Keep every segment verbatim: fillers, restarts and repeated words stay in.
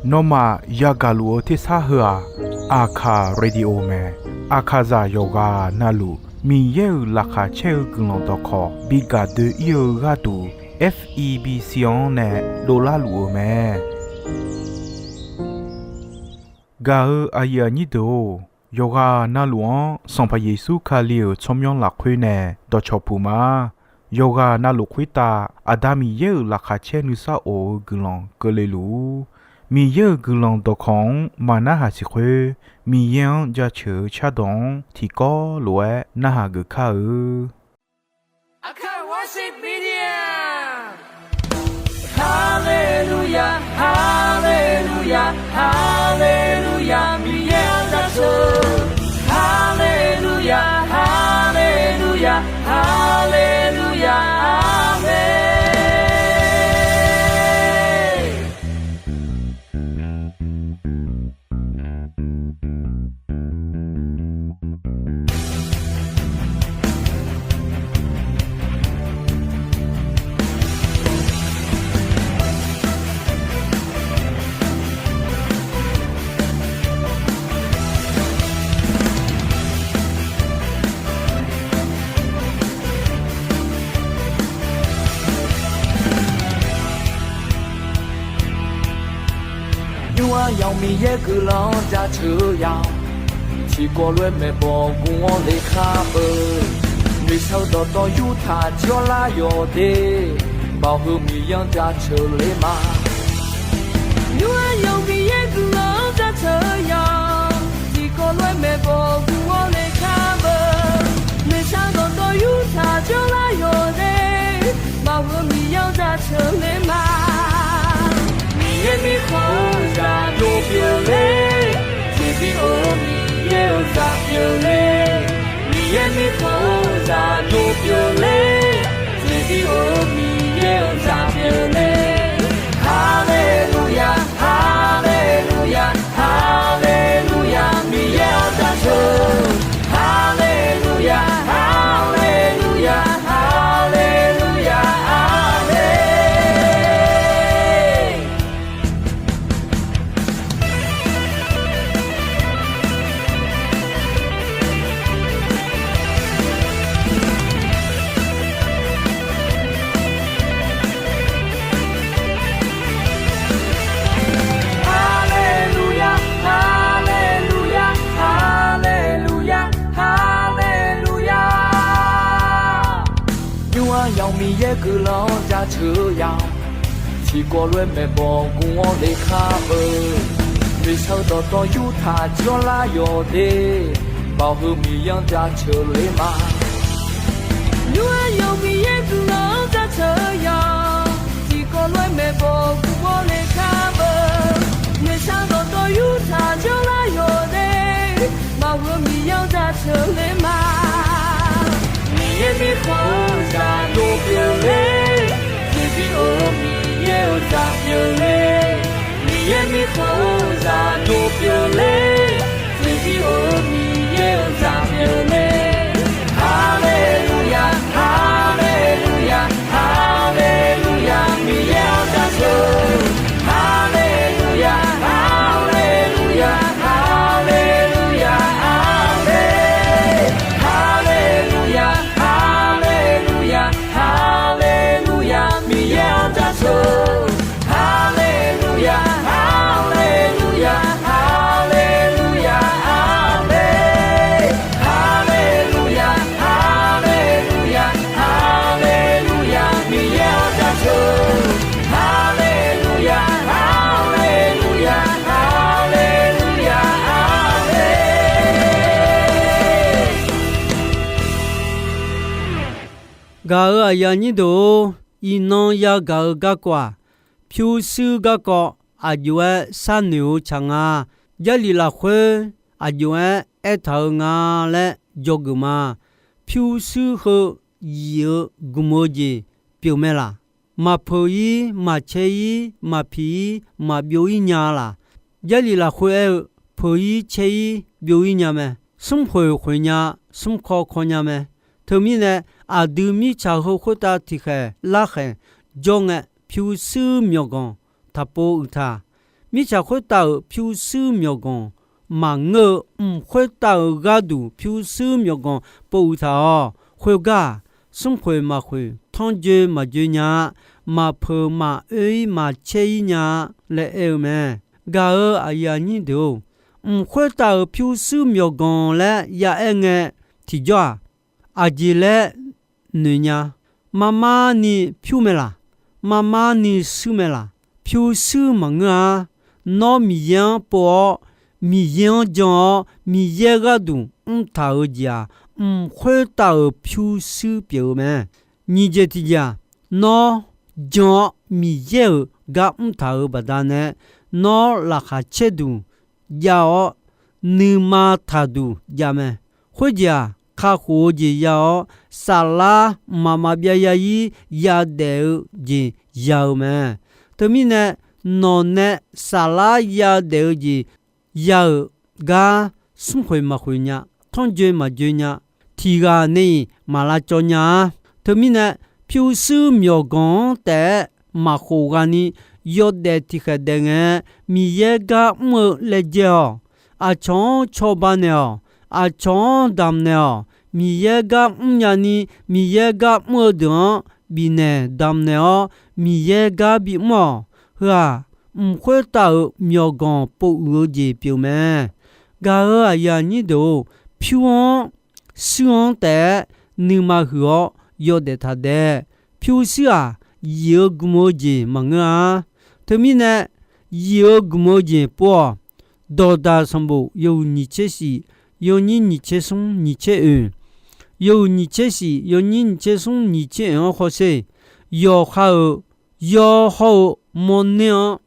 Nawmaf yagaq luf-eu tersar heu-aq, Aqkaq Radio mae. Aqkaqzaq yawqghaq navluf Miqyaer-euq laqkhaq caer-eu guiqlanq dawqkawq bi gaq doe-ir-eu gharduq, F E B C-anr nae dovlar luf-eu mae. Gaq-eu aqyuif aqnyir deuq-or, yawqghaq navluf-anr Sanqpaq Yeqsur Kali-euq tsawrmyanr lafkhoer nae dawqcawq puq ma. Yawqghaq navluf khoertav Aqda Miqyaer-euq laqkhaq caer nuisar of-eu guiqlanq keuvle luf-ur. Miqyaer-euq guiqlanq dawqkawq-anr maqnarhaq siq khoer, Miqyaer-anr jaceuq-eu cardawq-anr tiqkawv lof-aer narhaq geuf kar-eu. Aqkaq Worship Media. Haleluya, haleluya, haleluya, Miqyaer-anr jaceuq. Haleluya, haleluya, haleluya, aqmeq. Nymr-aer yamq Miqyaer guiqlanq-anr jaceuq-eu ya-awq. Tiqkawv lof-aer maeqbawq guv-awr le khar beu. Noeqshaq-eu dawqtawv yurtaq jir-awr lar yawq de. Baoq heu Miqyaer-anr jaceuq le ma. Nymr-aer yamq Miqyaer guiqlanq-anr jaceuq-eu ya. Tiqkawv lof-aer maeqbawq guv-awr le khar beu. Noeqshaq-eu dawqtawv yurtaq jir-awr lar yawq de. Baoq heu Miqyaer-anr jaceuq le ma. Miqyaer mirkhanq-eu zaq dov pyeuf le. Tiqbi or-eu Miqyaer-euq zaq pyeuf le. Miqyaer mirkhanq-eu zaq dov pyeuf le. Tiqbi or-eu Miqyaer-euq zaq pyeuf le. Haleluya, haleluya, haleluya, Miqyaer-anr jaceuq. Haleluya, haleluya, haleluya, aqmeq. Haleluya, haleluya, haleluya, haleluya. Nymr-aer yamq Miqyaer guiqlanq-anr jaceuq-eu ya-awq. Tiqkawv lof-aer maeqbawq guv-awr le khar beu. Noeqshaq-eu dawqtawv yurtaq jir-awr lar yawq de. Baoq heu Miqyaer-anr jaceuq le ma. Nymr-aer yamq Miqyaer guiqlanq-anr jaceuq-eu ya-awq. Tiqkawv lof-aer maeqbawq guv-awr le khar beu. Noeqshaq-eu dawqtawv yurtaq jir-awr lar yawq de. Baoq heu Miqyaer-anr jaceuq le ma. Miqyaer mirkhanq-eu zaq dov pyeuf le. Tiqbi or-eu Miqyaer-euq zaq pyeuf le. Miqyaer mirkhanq-eu zaq dov pyeuf le. Tiqbi or-eu Miqyaer-euq zaq pyeuf le. Haleluya, haleluya, haleluya, Miqyaer-anr jaceuq. Haleluya, haleluya, haleluya, aqmeq. Haleluya, haleluya, haleluya, Miqyaer-anr jaceuq. Haleluya, haleluya, haleluya, aqmeq. Haleluya, haleluya, haleluya, Miqyaer-anr jaceuq. Haleluya, haleluya, haleluya, aqmeq. Gaq-euq aqyuif aqnyir deuq-or, iqnan yagaq-eu garkawv-aq, pyurshuir garkawv aqjox-aer sharnoeq-eu tsaq nga. Jarlif lafkhoer aqjox-aer aertaq-eu nga laer dzawgeuf ma. Pyurshuir heu yif-eu gmq-eu jeq pyeuf mae laq? Maqpeuq-ir, maqcae-ir, maqpiq-ir, maqbyov-ir nya laq? Jarlif lafkhoer aer-eu, peuq-ir, cae-ir, byov-ir nya mae. Smrkhoeq khoeq nya, smrkaw kaw nya mae. Teumirnae, aqdui mirtsaq heu khoertav tiqkhaeq larkhaeq jawr ngae, pyurshuir myawqganq taqpov uiqtaq. Mirtsaq khoertav-euq pyurshuir myawqganq maqngeur-eu, mq khoertav-euq gharduq pyurshuir myawqganq pov uiqtaq-awq. Khoergar-aq, smrkhoeq maqkhoeq, tanrjoe maqjoe nya-a, maqpeuq maqoe-ir maqcaer-ir nya-a laer aer-eu mae. Gaq-euq aqyuif aqnyir deuq-or, mq khoertav-euq pyurshuir myawqganq laer ya aer ngae, tiqjawr-aq, aqjeq laer noeq nya. Marmar ni pyur mae laq? Marmar ni shuir mae laq? Pyurshuir maqngeur-a. Nawr Miqyaer-anr pov-awr, Miqyaer-anr jan-awr, Miqyaer gharduq mrtaq-eu jeq-aq, mq khoertav-euq pyurshuir pyeuf-eu mae. Nyiq jeq tiqjeq-aq, nawr jan-awr Miqyaer-euq gar mrtaq-euq baqdanae, nawr laqkhaq caerduq jav-awr, nuima taqduq jav mae. Khoerjeq-aq, kakhof-eu jeq ya-awr, saflar mqmaq maqbyav ya-ir yadaef-eu jeq ya-eu mae. Teumirnae, nawq nae saflar yadaef-eu jeq ya-euq gar, smrkhoeq maqkhoeq nya, tanrjoe maqjoe nya, tiqghaq nae-iq maq lavcawv nya-a. Teumirnae, pyurshuir myawqganq-anr taef-aer maqkhof ghaq ni yawdaef tiqkhaeq daef ngae, Miqyaer gar mr-eu laejae-awq. Aqcawq-anr cawba naeq-awq. Aqcawq-anr damq naeq-awq. Miqyaer gar mrnya ni, Miqyaer gar mr-eu deuq-anr bifnaeq damq naeq-awr, Miqyaer gar bimr-awq. Heu-aq, mq khoertav-euq myawqganq pov uiq-eu jeq pyeuf mae. Gaq-euq aqyuif aqnyir deuq-or, pyur-anr shuir-anr taef-aer nuima huiq-awr yawdaef taq daef. Pyurshuir-aq, yif-eu gmq-eu jeq maqngeur-a. Teumirnae, yif-eu gmq-eu jeq pov-awq. Dawqdaq sanqbof yawhuiq nyiq tser shif, yawnyir nyiq tser smr nyiq tser oeq, yawhuiq nyiq tser shif, yawnyir nyiq tser smr nyiq tser oeq-anr hawsher. Yawqha-euq yawhawr-eu mawrner-anr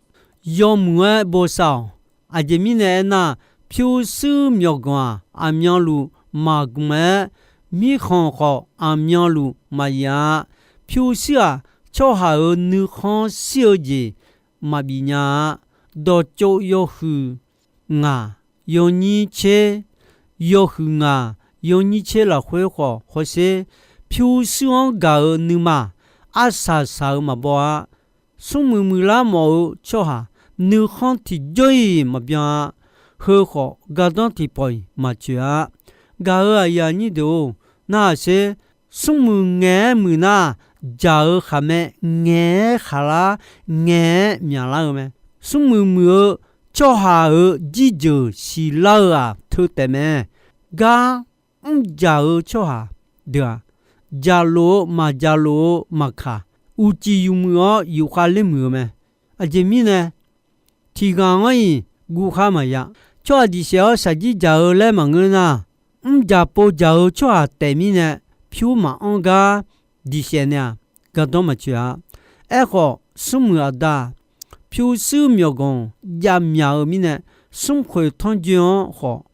yawmuiq-aer bosav-awq. Aqjeq mirnae aernar, pyurshuir myawqganq-aq, aqmyanluf maqgmq-aer, mirkhanq khawf aqmyanluf maqyif-a. Pyurshuir-aq, tsawrhaq-euq nuikhanr shir-eu jeq maqbif nya-a. Dawqtsov yawhuiq ngaq, yawnyir tser, yawhuiq ngaq, yawnyir tser lafkhoer khawf hawsher. Pyurshuir-anr gaq-euq nuima, arsaq saq-eu maqbaw-a. Smrmuiq muiqlar mawf-eu tsawrhaq, nuikhanr tiqjawr-iq maqbyan-a. Heu khawf, gardanr tiqpawf-iq maqtsoeq-a. Gaq-euq aqyuif aqnyir deuq-or, narhaq sher. Smrmuiq ngaeq-aer muiq nar, jaq-euq khaqmae ngaeq-aer khaqlar, ngaeq-aer myaqlar-eu mae. Smrmuiq muiq-eu tsawrhaq-euq jirjeuq siqlar-eu-aq teu taef mae. Gar mrjaq-eu tsawrhaq deuq-aq, jaqlof-eu maqjaqlof-eu maqkaq, uqcif yufmuiq-awr yufkhav ler muiq-eu mae. Aqjeq mirnae, tiqghaq-anr-iq guvkhar maqya. Tsawrhaq diqsaef-awr shaqjir jaq-eu laer maqngeur nar, mrjaq povjaq-eu tsawrhaq taef mirnae, pyur maqanr gar diqsaef naeq-aq, gardanr maqtsoeq-a. Aerkhawf, smrmuiq aqda, pyurshuir myawqganq javmyaq-eu mirnae, smrkhoeq tanrjoe-anr khawf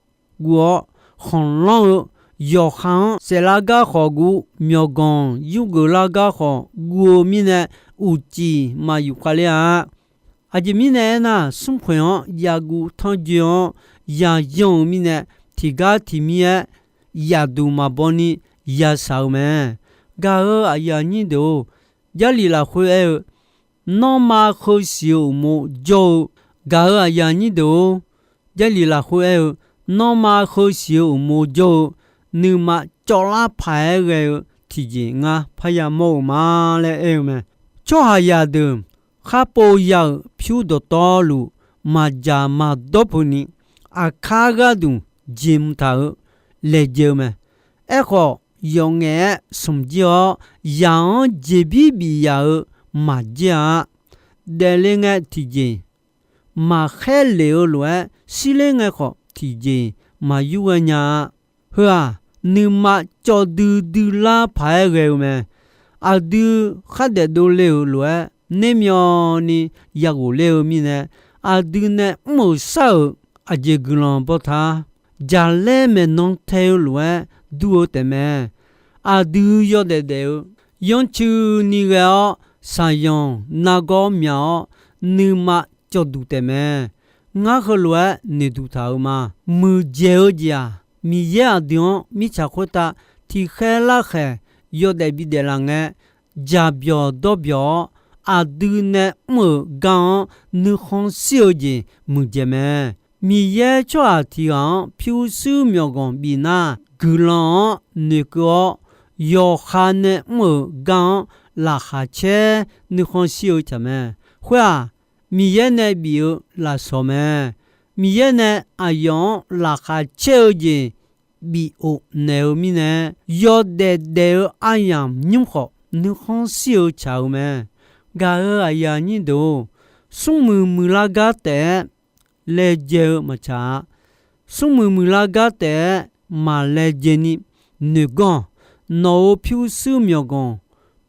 guv-awr, khanqlanr-eu yawqha-anr saeflar gar khawf guv, myawqganq yurgeuf lar gar khawf guv-eu mirnae, uqcif maq yufkhav ler-a. Aqjeq mirnae aernar, smrkhoeq-anr yaguv tanrjoe-anr yayanr-eu mirnae, tiqgar tiqmir-aer yaqduq maqbaw ni yashaq-eu mae. Gaq-euq aqyuif aqnyir deuq-or, Jarlif lafkhoer aer-eu, nanrma heusiq-eu uqmov jawr-eu. Gaq-euq aqyuif aqnyir deuq-or, Jarlif lafkhoer aer-eu, nanrma heusiq-eu uqmov jawr-eu, nuima cawvlar paq-aer ghae-eu tiqjeq ngar parya mawr-eu ma laer aer-eu mae. Tsawrhaqzaq deuq khar pov ya-euq pyur dawqtawvluf maqdzaq maqdawr peuq ni, aqkar gharduq jeq mq taq-euq laejae-eu mae. Aerkhawf, yawf ngaef-aer smq jir-awr, zaq-anr jeqbir bif yaf-eu maqjaer-a. Daefle ngae tiqjeq maqkhaer lef-eu lof-aer, shirler ngae khawf tiqjeq maqyur ghae nya-a. Heu-aq, nuima cawv duidui lar paq-aer ghae-eu mae. Aqdui khardaef dovle-euq lof-aer, nermyawvni yaghof ler-eu mirnae, aqdui nae mr-euq shar-euq aqjeq guiqlanq baw ta. Jaqlaer maeqnan tae-eu lof-aer dur-eu taefmae. Aqdui yawdaef daef-eu yanrcuini ghae-awr, shaqyanq nargawr myaq-awr, nuima cawvduq taefmae. Ngar heulof-aer noeqduq taq-euq ma. Muiqdzaeq-eu jeq-aq, Miqyaer aqdui-anr mirtsaq khoertav tiqkhaer larkhaeq yawdaef bidaef laf ngae, jaqbyawq dawrbyawq-awr, aqdui nae mr-euq gar-anr nuikhanr shir-eu jeq muiqdzaeq mae. Miqyaer tsawrhaq tiq ghaq-anr pyurshuir myawqganq bif nar, guiqlanq-anr noeqkeuv-awr, yawqha nae mr-euq gar-anr laqkhaq caer nuikhanr shir-eu tsaq mae. Khoer-aq, Miqyaer nae bif-eu lafsawq mae. Miqyaer nae aqyawf-anr laqkhaq caer-eu jeq bif of naeq-eu mirnae, yawdaef daef-eu aryamq nymr khawf nuikhanr shir-eu tsaq-eu mae. Gaq-euq aqyuif aqnyir deuq-or, smrmuiq muiqlar gar taef-aer laejae-eu maqtsaq-a. Smrmuiq muiqlar gar taef-aer maq laejae ni noeqganr, nawq-euq pyurshuir myawqganq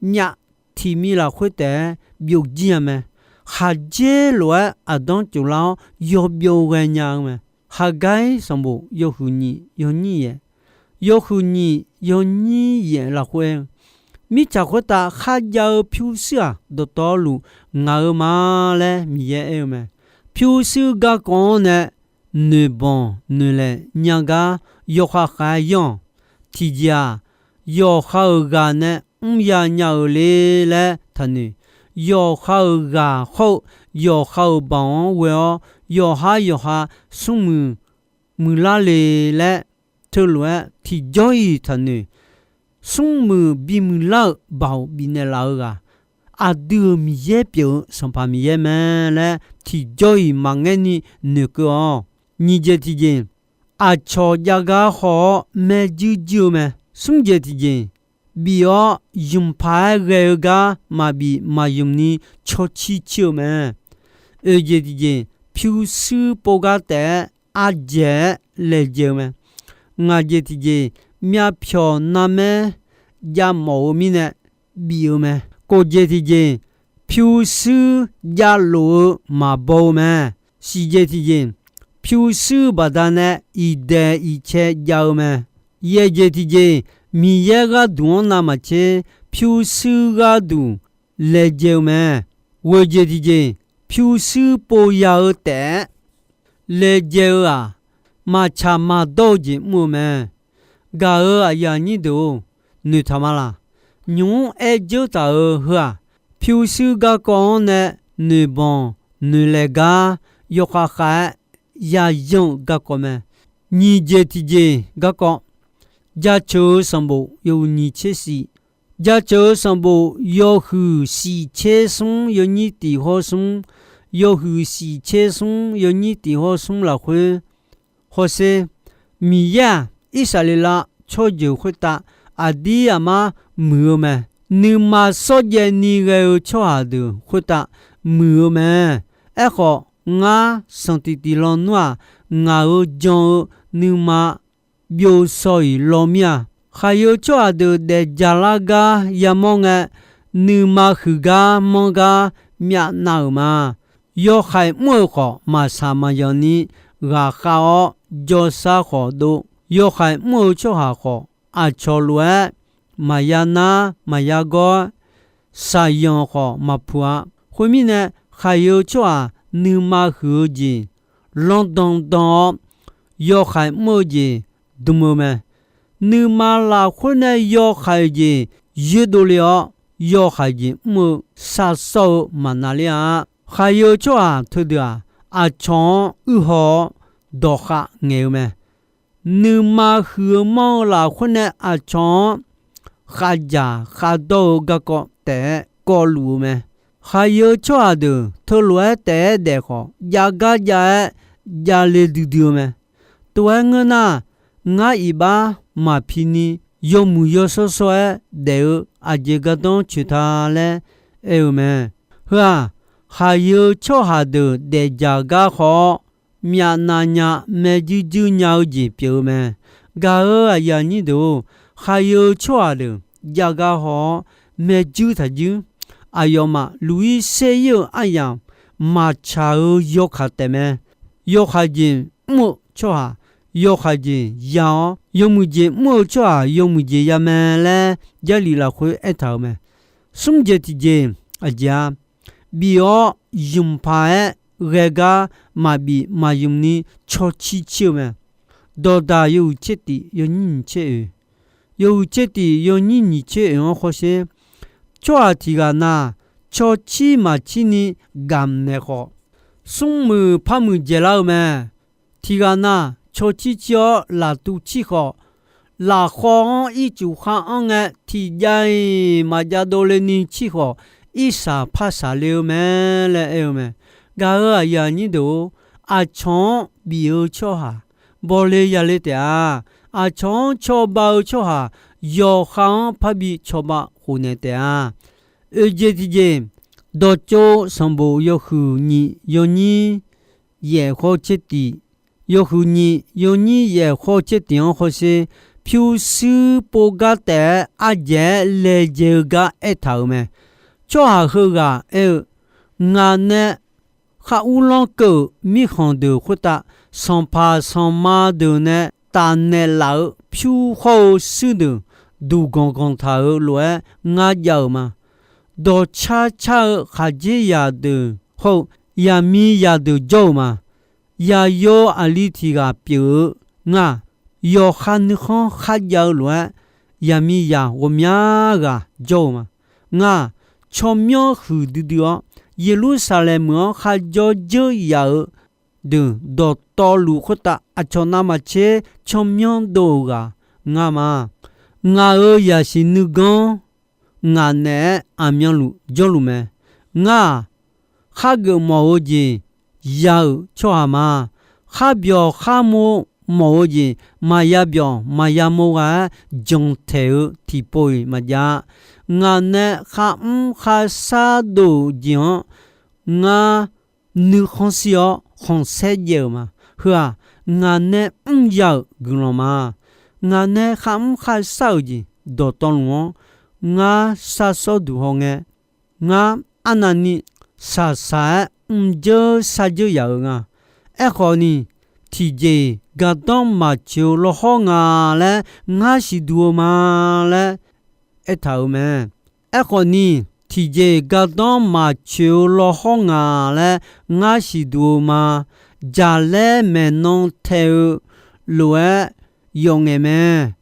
myav tiq mi lafkhoer taef-aer byovjir-a mae. Khaqdzer lof-aer aqdanr tsoflar-awr yawbyov ghaenya-eu mae. Haqgair sanqbof yawhuiq nyiq yawnyir yaef, yawhuiq nyiq yawnyir yaef lafkhoer-eu, mirtsaq khoertav kharjav-eu pyurshuir-aq, dawqtawvluf ngaq-eu ma laer Miqyaer aer-eu mae. Pyurshuir garkawv-anr nae noeqbanq noeqlaeq nya gar yawkhav khav-aer yanr-awq. Tiqjeq-aq, yawqha-euq ghaq nae mrya nya-eu le laer taqnoeq. Yawqha-euq ghaq hawr-eu yawqha-euq baoq-anr ghoe-awr, yawqhar yawqha smrmuiq muiqlar le laer teulof-aer tiqjawr-iq taqnoeq. Smrmuiq bimuiq lar-euq baoq bifnaeq laf-eu ghaq, aqdui-euq Miqyaer pyeuf-eu Sanqpaq Miqyaer mae laer tiqjawr-iq maqngaer ni noeqkeuv-awq. Nyiq jeq tiqjeq, aqcawq jav gar haw-awr maerjuir juir-eu mae. Smr jeq tiqjeq, bif-awr ymq paq-aer ghae-eu gar maqbif maqymq ni cawcir cir-eu mae. Oeq jeq tiqjeq, pyurshuir pov gar taef-aer ardzaeq-aer laejae-eu mae. Ngaq jeq tiqjeq, myavpyawq narmaer javmawf-eu mirnae bif-eu mae. Kof jeq tiqjeq, pyurshuir javlof-eu maqbaw-eu mae. Siq jeq tiqjeq, pyurshuir baqdanae iqdaeq iqcae jav-eu mae. Yaeq jeq tiqjeq, Miqyaer gharduq-anr navmaqtser pyurshuir gharduq laejae-eu mae. Ghoeq jeq tiqjeq, pyurshuir pov ya-eu taef-aer laejae-eu-aq, maqtsaq maqdawr-eu jeq mr-eu mae. Gaq-euq aqyuif aqnyir deuq-or, noeqtaq ma laq? Nymq-mr aer dzeur taq-euq heu-aq, pyurshuir garkawv-anr nae noeqbanq noeqlaeq gar yawkhav khav-aer yayan-eu garkawv mae. Nyiq jeq tiqjeq garkawv, Jaceuq-eu sanqbof yawhuiq nyiq tser shif, Jaceuq-eu sanqbof yawhuiq shif tser smr yawnyir tiq hawr smr, yawhuiq shif tser smr yawnyir tiq hawr smr lafkhoer, hawsher, Miqyaer-aq, Irsaqleqlav tsawrjeuq khoertav aqdir aqmar muiq-eu mae. Nuima shawrjaev ni ghae-eu tsawrhaq deuq khoertav muiq-eu mae. Aerkhawf, ngar sanqtiq tiq lawnmr-aq, ngaq-euq jan-eu nuima byov shaw-iq law mir-a. Khaqyeu tsawrhaq deuq daefdzaq lar gar yamawr ngae, nuima huiq gar manr gar myavnav-euq ma. Yawhaiq mr-eu khawf, maqsaq maqyanq ni ghaqkhav-awr jawrshar khawf dov. Yawhaiq mr-eu tsawrhaq khawf, aqcawq lof-aer maqya nar maqya gawr-aer, shaqyanq khawf maqpuq-a. Khoermirnae, khaqyeu tsawrhaq nuima huiq-eu jeq lanrdan dan-awr, yawhaiq mr-eu jeq dm-eu mae. Nuima lafkhoer nae yawhaiq jeq yoerdov le-awr, yawhaiq jeq mr-eu shar sawr-eu maqnav ler-a. Khaqyeu tsawrhaq teudeuq-aq, aqcawq-anr uirhaw-awr dawqkhav ngaeq-eu mae. Nuima huiq-eu manr-eu lafkhoer nae aqcawq-anr khavdzaq khavdawr-eu garkawv taef-aer kawvluf-eu mae. Khaqyeu tsawrhaq deuq teulof-aer taef-aer daef khawf, jav gar jav-aer javle duidui-eu mae. Tov-aer ngeur nar, ngar iqbax maqpi ni yawmuiq yawshawr shawr-aer daef-eu aqjeq gardanr coeq ta laer aer-eu mae. Heu-aq, khaqyeu tsawrhaq deuq daefdzaq gar khawf-awr, myavnav nya, maerjuir juir nya-eu jeq pyeuf-eu mae. Gaq-euq aqyuif aqnyir deuq-or, khaqyeu tsawrhaq deuq jav gar haw-awr, maerjuir taqjuir. Aqyawfmaf luq-ir ser-ir-eu aryamq maqtsaq-eu yawkaq taef mae. Yawkaq jeq mr-eu tsawrhaq, yawkaq jeq ya-awr, yawmuiq jeq mr-eu tsawrhaq yawmuiq jeq ya mae laer, Jarlif lafkhoer aertaq-euq mae. Smr jeq tiqjeq, aqjeq-a, bif-awr ymq paq-aer ghae gar maqbif maqymq ni cawcir cir-eu mae. Dawqdaq yawhuiq tser tif yawnyir nyiq tser oeq, yawhuiq tser tif yawnyir nyiq tser oeq-anr hawsher, tsawrhaq tiq ghaq na, cawcir maqcir ni gamq naeq khawf, smrmuiq par muiq dzaeqlar-eu mae. Tiqghaq na, cawcir cir-awr laftuv cir khawf, lafkhawv-anr ircuf khar anr ngae tiqjav-iq maqjav dovle ni cir khawf, irsaq par saqle-eu mae laer aer-eu mae. Gaq-euq aqyuif aqnyir deuq-or, aqcawq-anr bif-eu tsawrhaq bawle yale taef-a. Aqcawq-anr cawba-eu tsawrhaq yawqha-anr parbi cawba khofnaeq taef-a. Oeqjeq tiqjeq, dawqtsov sanqbof yawhuiq nyiq yawnyir yaef khawr tser tiq, yawhuiq nyiq yawnyir yaef khawr tser tiq-anr hawsher, pyurshuir pov gar taef-aer ardzaeq-aer laejae-eu gar aertaq-euq mae. Tsawrhaq heughaq aer-eu, Ngaq nae khar urlanr keuv-euq mirkhanq deuq khoertav, sanqpaq sanqma deuq nae tafnaeq laf-eu pyur hawr-eu shuir deuq duqganq ganq taq-euq lof-aer ngar jav-euq ma. Dawqcar car-eu khaqdzerzaq deuq hawr-eu yaqmiqzaq deuq jawr-euq ma. Yaqyo aqli tiq ghaq pyeuf-eu ngar, yawqha nuikhanr kharjav-eu lof-aer, yaqmiqzaq ghawqmya ghaq jawr-eu ma. Ngar, tsawrmyanr huiqdui dui-awr, Yeqlursaqlaeq meuq-anr kharjawr dzeur yaf-eu deuq dawqtawvluf khoertav aqcawq navmaqtser tsawrmyanr dov-euq ghaq ngar ma. Ngaq-euq zaqsiq nuiganr ngaq naeq-aer aqmyanluf jawrluf mae. Ngar-aq, khar geufmawf-eu jeq ya-euq tsawrhaq ma. Khar byawq khar mo mawf-eu jeq maqya byawq maqya mo gha-aer jantaeq-eu tiqpov-iq maqjav-a. Ngaq nae kharmr kharshar dov-euq jeq-anr ngar nuikhanr shir-awr khanqsaer jaev-euq ma. Heu-aq, ngaq nae mrya-euq guiqlanq ma. Ngaq nae kharmr kharshar-euq jeq dawqtawvluf-anr ngar sharsawr duq hawngae, ngar arnavni shaqshaq-aer mrdzeur shardzeur yaf-euq nga. Aerkhawfni, tiqjeq-iq gardanr maqtsoeq-eu lawhawr nga laer ngar siqduq-eu ma laer aertaq-euq mae. Aerkhawfni, tiqjeq-iq gardanr maqtsoeq-eu lawhawr nga laer ngar siqduq-eu ma. Jaqlaer maeqnan tae-eu lof-aer yawf ngaeq mae.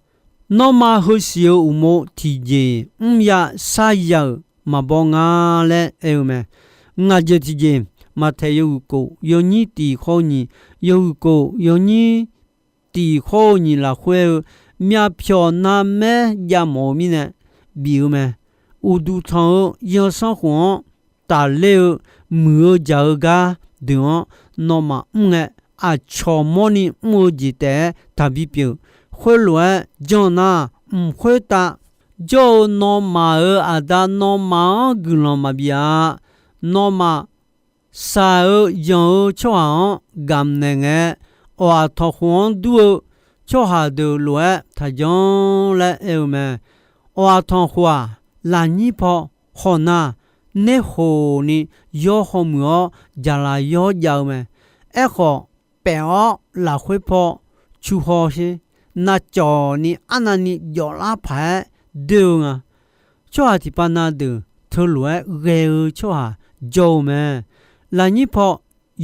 Nanrma heusiq-eu uqmov tiqjeq-iq mrya sharya-euq maqbaw nga laer aer-eu mae. Ngaq jeq tiqjeq, Maqtaeq yawhuiq kof yawnyir tiq khawr-eu nyiq, yawhuiq kof yawnyir tiq khawr-eu nyiq lafkhoer-eu, myavpyawq narmaer javmawf-eu mirnae bif-eu mae. Uqduq tanq-eu zanrsanrkhof-anr tafler-eu muiq-eu jaq-eu gar deuq-anr nawmaf mr ngae, aqcawq mawrni mr-eu jeq taef-aer taqbi pyeuf. Khoerlof-aer janr nar, mq khoertav jawr-eu nawmaf-euq Aqda nawmaf-anr guiqlanq maqbif-a. Nawmaf shaq-eu yanq-eu tsawrhaq-anr gamq naeq ngae, awq-aq tanqkhof-anr dur-eu tsawrhaq deuq lof-aer taqjanr laer aer-eu mae. Awq-aq tanqkhof-aq, lafnyir paw hawq nar, nerkhof ni yawr hawmuiq-awr jaqlaq yawr jav-eu mae. Aerkhawf, paef-awr lafkhoer paw cu haw sher, navcawq ni arnavni jawflar paq-aer doer-eu nga. Tsawrhaq tiqpav na deuq teulof-aer ghae-eu tsawrhaq jawr-eu mae. Lafnyir paw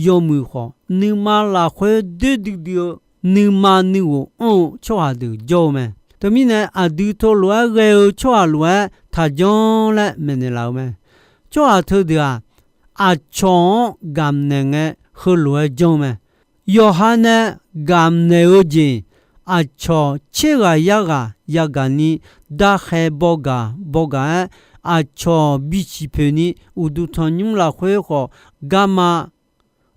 yawmuiq khawf, nuima lafkhoer doer duidui-eu, nuima nuighof anr-eu tsawrhaq deuq jawr-eu mae. Teumirnae, aqdui teulof-aer ghae-eu tsawrhaq lof-aer taqjanr laer maeqnaeq laf-eu mae. Tsawrhaq teudeuq-aq, aqcawq-anr gamq naeq ngae heulof-aer janr-eu mae. Yawqha nae gamq naeq-eu jeq, aqcawq tser ghaq yar ghaq yagaq ni darkhae bawgaq bawgaq-aer, aqcawq bisiq poeq ni uqduq tanqnymr lafkhoer khawf, garma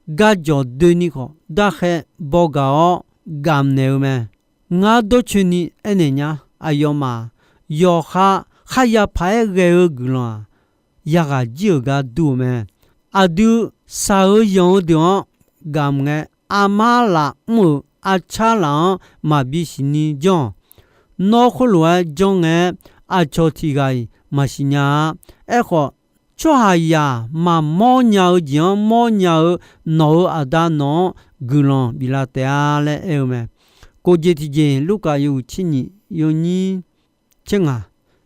garjawq doeni khawf, darkhae bawgaq-awr gamq naeq-eu mae. Ngar dawrcoeni aernaeq nya, aqyawfmaf yawqha kharya paq-aer ghae-eu guiqlanq-aq, yaghaq jir-euq gar dur-eu mae. Aqdui shaq-eu yanq-eu deuq-anr gamq ngae, armar laf mr-euq arcar laf-anr maqbi siqni janr-awq. Nawr khoerlof-aer janr ngae-aer, aqcawq tiq ghaq-iq maqsiq nya-a. Aerkhawf, tsawrhaqzaq maqmawr nya-eu jeq-anr mawrnya-eu nawq-euq Aqda nawq-anr guiqlanq biflaf taef-a laer aer-eu mae. Kof jeq tiqjeq, Lurkaf yawhuiq tser nyiq yawnyir tser ngaq,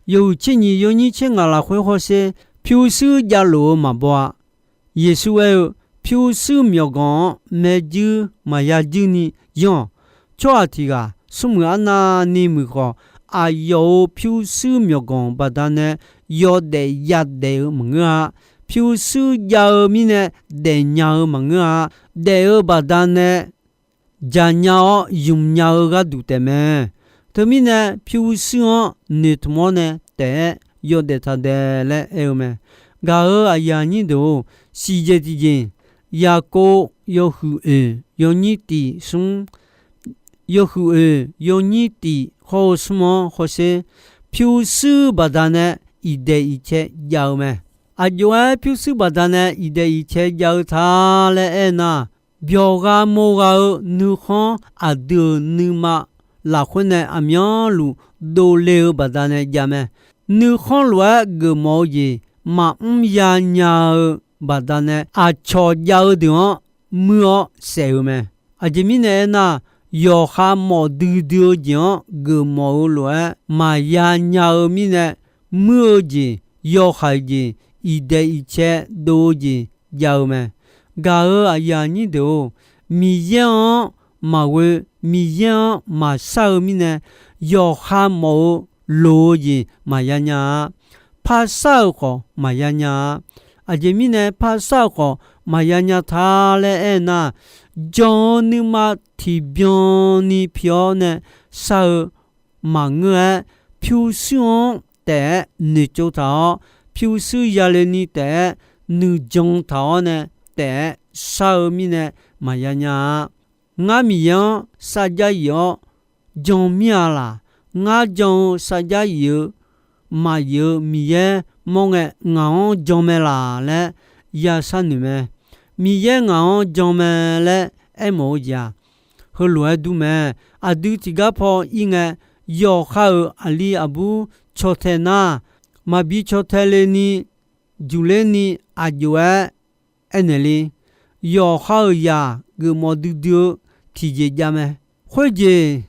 yawhuiq tser nyiq yawnyir tser ngaq lafkhoer hawsher, pyurshuir javluf-eu maqbaw-a. Yeqsur aer-eu, pyurshuir myawqganq-anr maerjuir maqya juir ni yanr-awq. Tsawrhaq tiq ghaq smrmuiq arnavni muiq khawf, aqyawf-euq pyurshuir myawqganq baqdanae yawdaef yadaef-eu maqngeur-a. pyurshuir jav-eu mirnae daefnya-eu maqngeur-a. Daef-eu baqdanae jaqnya-awr ymqnya-eu gharduq taefmae. Teumirnae pyurshuir-anr noeqtmq-awr nae taef-aer yawdaef taq dae laer aer-eu mae. Gaq-euq aqyuif aqnyir deuq-or, siqjeq tiqjeq, Yaqkov yawhuiq oeq yawnyir tiq smr, yawhuiq oeq yawnyir tiq hawr-eu smr-anr hawsher, pyurshuir baqdanae iqdaeq iqcae jav-eu mae. Aqjox-aer pyurshuir baqdanae iqdaeq iqcae jav-eu ta laer aernar, byawq gha mawr gha-eu nuikhanr aqdui-euq nuima lafkhoer nae aqmyanluf dovle-eu baqdanae jav mae. Nuikhanr lof-aer geufmawf-eu jeq maqmr yanya-eu baqdanae, aqcawq jav-eu deuq-anr muir-awr saef-eu mae. Aqjeq mirnae aernar, yawqha mawf duidui-eu jeq-anr geufmawf-eu lof-aer maqya nya-eu mirnae, muir-eu jeq, yawhaiq jeq, iqdaeq iqcae dov-eu jeq jav-eu mae. Gaq-euq aqyuif aqnyir deuq-or, Miqyaer-anr maqghoe, Miqyaer-anr maqshar-eu mirnae, yawqha mawf-eu loq-eu jeq maqya nya-a. Par shar-euq khawf maqya nya-a. Aqjeq mirnae par shar-euq khawf maqya nya ta laer aernar, jan-eu nuima tiqbyan ni pi-awr nae shar-eu maqngeur-aer, pyurshuir-anr taef-aer noeqtsov taq-awr, pyurshuir yale ni taef-aer nuijan taq-awr nae taef-aer shar-eu mirnae maqya nya-a. Ngar Miqyaer-anr sarjax yif-awr jan mir-a laq? Ngar jan-eu sarjax yif-eu maqyif-eu Miqyaer mawr ngae, ngaq-anr jan mae laq laer ya sharnoeq mae. Miqyaer ngaq-anr jan mae laer aermawf-eu jeq-aq, heulof-aer dur mae. Aqdui tiqgar paw ir ngae, yawqha-euq aqli aqbur caw tae nar, maqbi caw tae le ni, juqler ni aqjox-aer aernaeq le. Yawqha-euq zaq geufmawf duidui-eu tiqjeq jav mae. Khoerjeq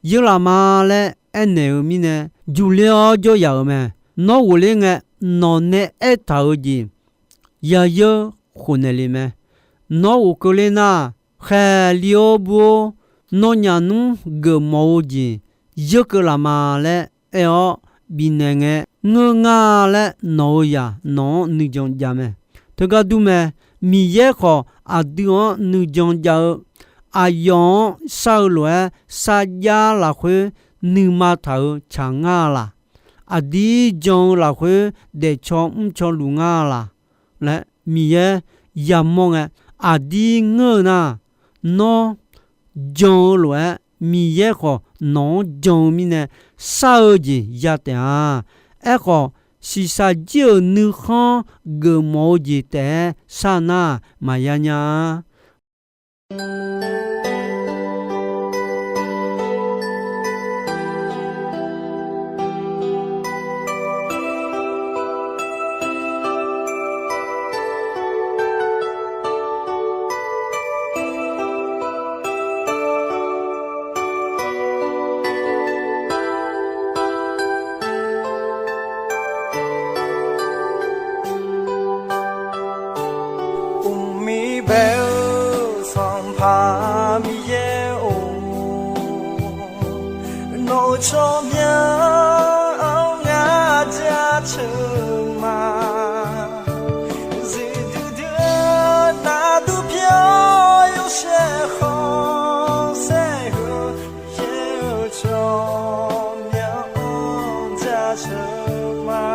yeurlaf ma laer aernaeq-euq mirnae, juqler-awr jawr yaf-euq mae. Nawr ghofler ngae, nawq nae aertaq-euq jeq yayeur khofnaeq le mae. Nawr ghofkeuvler nar, khaeqli-or bur-or, nawnyaf nmr geufmawf-eu jeq yeurkeuv laf ma laer aer-awr bifnaeq ngae, ngeur nga laer nawq-euq zaq nawq-anr nuijan jav mae. Teugar dur mae. Miqyaer khawf aqdui-anr nuijan jav-eu, aqyawf-anr shar-eu lof-aer sarjax lafkhoer nuima taq-euq tsaq ngar-a laq? Aqdir jan-eu lafkhoer daefcaw mrcaw luf ngar-a laq? laer Miqyaer yamawr ngae, aqdir ngeur-eu nar, nawr jan-eu lof-aer Miqyaer khawf nawq-anr jan-eu mirnae, shar-eu jeq ya taef-a. Aerkhawf, shiqshaq jir-euq nuikhanr geufmawf-eu jeq taef-aer shar nar, maqya nya-a. Uqmir bae-eu Sanqpaq Miqyaer-or, nawq-euq tsawrmyanr-anr ngar jaceuq ma. Zifduidui-eu nardur pyeuf-awr yawshaef khanqsaer heu, Miqyaer-euq tsawrmyanr-anr jaceuq ma.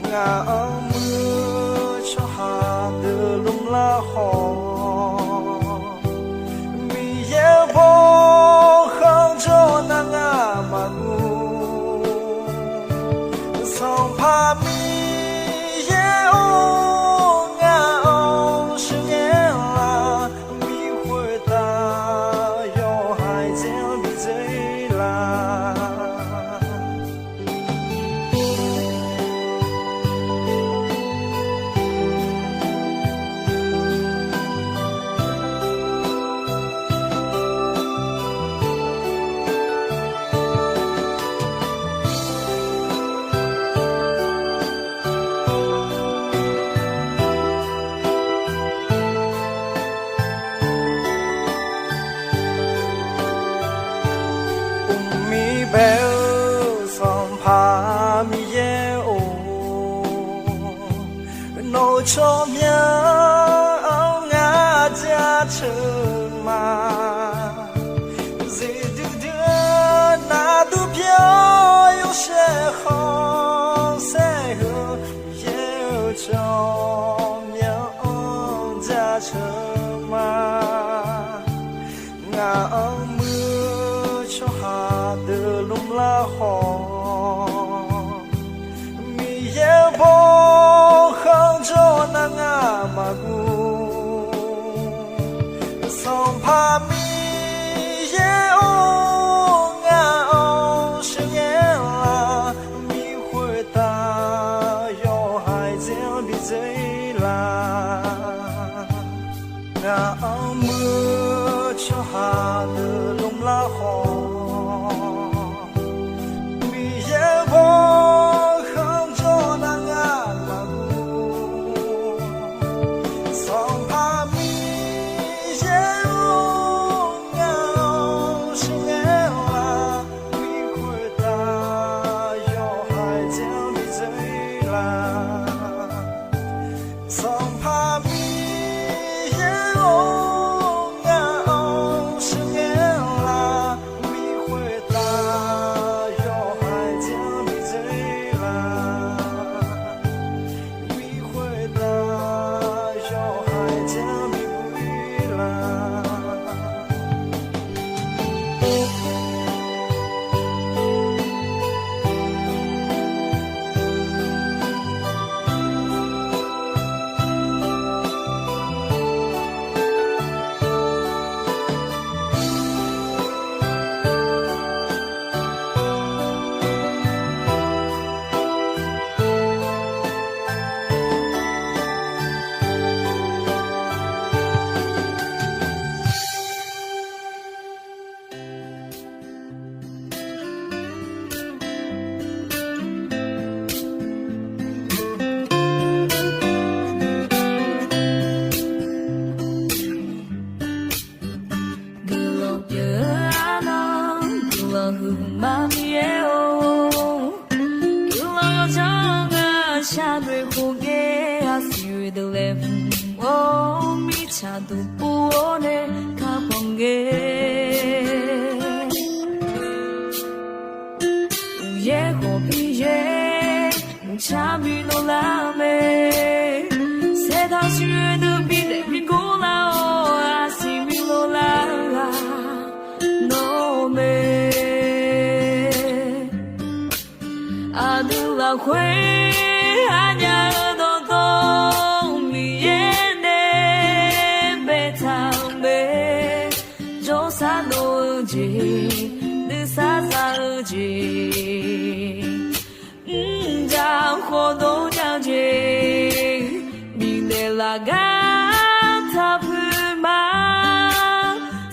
Ngaq-anr muiq-eu tsawrhaq deuq lmr lar khawf, Miqyaer-eu bawkhanq jawr nar ngar maqguv. Sanqpaq Miqyaer-or, ngaq-anr sheuqghae lar, Miqyaer khoertav yawhaiq dzaer-anr bidzae lar. tsawrmyanr-anr ngar jaceuq ma. Zifdui dui-eu navdur pyeuf-awr yawshaef khanqsaer-eu, Miqyaer-euq tsawrmyanr-anr jaceuq ma. Ngaq-anr muir tsawrhaq deuq lmr lar khawf, Miqyaer-euq bawrkhanq jawr nar ngar maqguv. Sanqpaq Miqyaer-or, ngaq-anr sheuqghae la, Miqyaer khoertav yawhaiq dzer-anr bi dzer la. Ngaq-anr muir tsawrhaq deuq lmr lar khawf, Miqyaer-euq bawrkhanq jawr nar ngar maqguv. Sanqpaq Miqyaer-or, ngaq-anr sheuqghae la, Miqyaer khoertav yawhaiq dzer-anr bi dzer la. Sanqpaq Miqyaer-or, ngaq-anr sheuqghae la, Miqyaer khoertav yawhaiq dzer-anr bi dzer la. Miqyaer khoertav yawhaiq dzer-anr bi dzer la. Guiqlanq pyeuf-eu arnan, guiqlanq huiqma Miqyaer-or, guiqlanq yawdzanr-anr ngar shar noeq khof ngae, arsiq oe deuq laeqhmq-awr mirtsaq duqpov-awr nae kakhanq ngae. Uqyaer khawf Miqyaer, mqcar bi lov lar-eu mae. Saertaq siq oe deuq bi daef bi gor lar-awr, arsiq bi lov lar-eu ghaq nawr mae. Aqdui lafkhoer arnya-eu dawqtawv Miqyaer nae baetaq-euq mae. Jawrsar dov-eu jeq, nuisar za-eu jeq, mrjaq khawf dov nya-eu jeq, bifnaeq laf gar taq puq ma.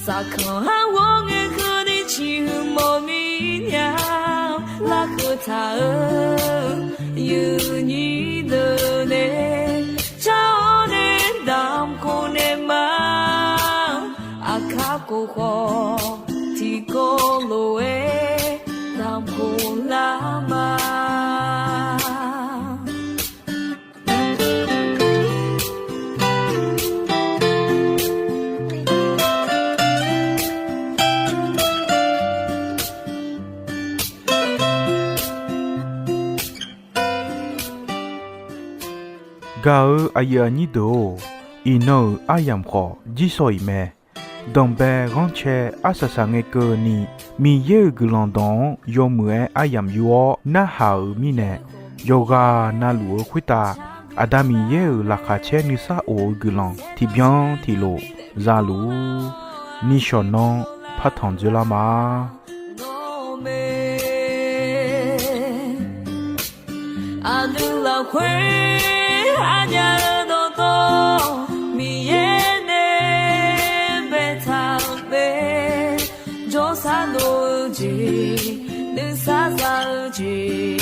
Saqkanq har ghawr ngae keuvni ciqhuiq mawf mir nya-awr, larkeuv taq-eu yuifnyir deuq nae jar-awr nae damq khof naeq ma. Aqkar khof khawf tiqkawv lof-aer damq khof lar ma. Gaq-euq aqyuif aqnyir deuq-or, iqnan-euq aryamq khawf jirsawq iq mae. Danqbae ghanrcae arsaq saq ngae keuvni, Miqyaer-euq guiqlanq dawq-anr yawmuiq-aer aryamq yur-awr narhaq-euq mirnae, yawqghaq na luf-eu khoertav Aqda Miqyaer-euq laqkhaq caer nuisar of-eu guiqlanq tiqbyan tiqlof za luf-ur. Nishawq nanr partanq dzoerlar ma. Aqdui lafkhoer arnya-eu dawqtawv Miqyaer nae baetaq-euq mae. Jawrsar dov-eu jeq, nuisar za-eu jeq,